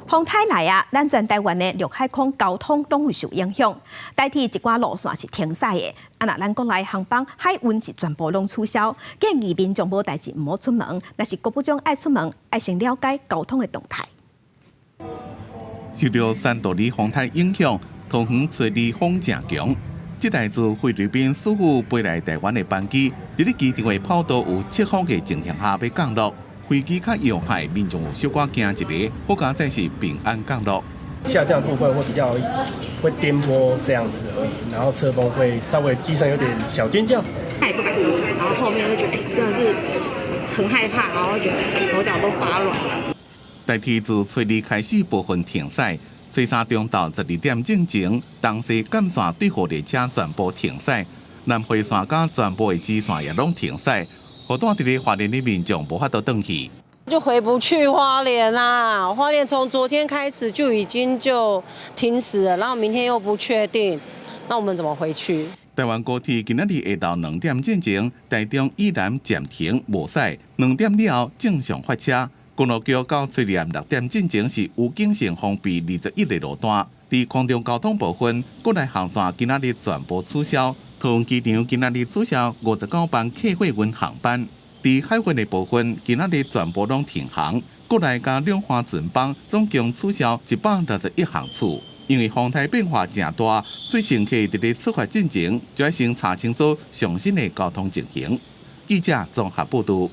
風颱來啊，咱全台灣的陸海空交通攏會受影響。台鐵一寡路線是停駛的，啊若咱國內航班、海運是全部攏取消。建議民眾無代誌毋好出門，若是閣不將愛出門，愛先了解交通的動態。受著珊度里風颱影響，桃園吹颱風誠強。這台自菲律賓師傅飛來台灣的班機，佇咧機場的跑道有側風的情形下欲降落。飛機較搖晃，民眾有小可驚一下，好佳哉是平安降落。下降部分會比較會顛簸這樣子而已，然後側風會稍微機上有點小尖叫。他也不敢說出來，然後後面會覺得，欸，真的是很害怕，然後覺得手腳都發軟了。台鐵自初二開始部分停駛，初三中晝12點進前，東西幹線對貨列車全部停駛，南迴線佮全部的支線也攏停駛。予蹛佇咧花蓮的民眾無法度轉去，就回不去花蓮啦。花蓮從昨天開始就已經就停駛了，然後明天又不確定，那我們怎麼回去？台灣高鐵今仔日下晝2點進前，台中以南暫停無駛，2點了後正常發車。公路局到初二暗6點進前是預警性封閉21個路段。佇空中交通部分，國內航線今仔日全部取消。桃園機場今仔日取消59班客貨運航班。佇海運的部分，今仔日全部攏停航。國內佮兩岸船班總共取消161航次。因為風颱變化誠大，所以乘客佇咧出發進前就愛先查清楚上新的交通情形。記者綜合報導。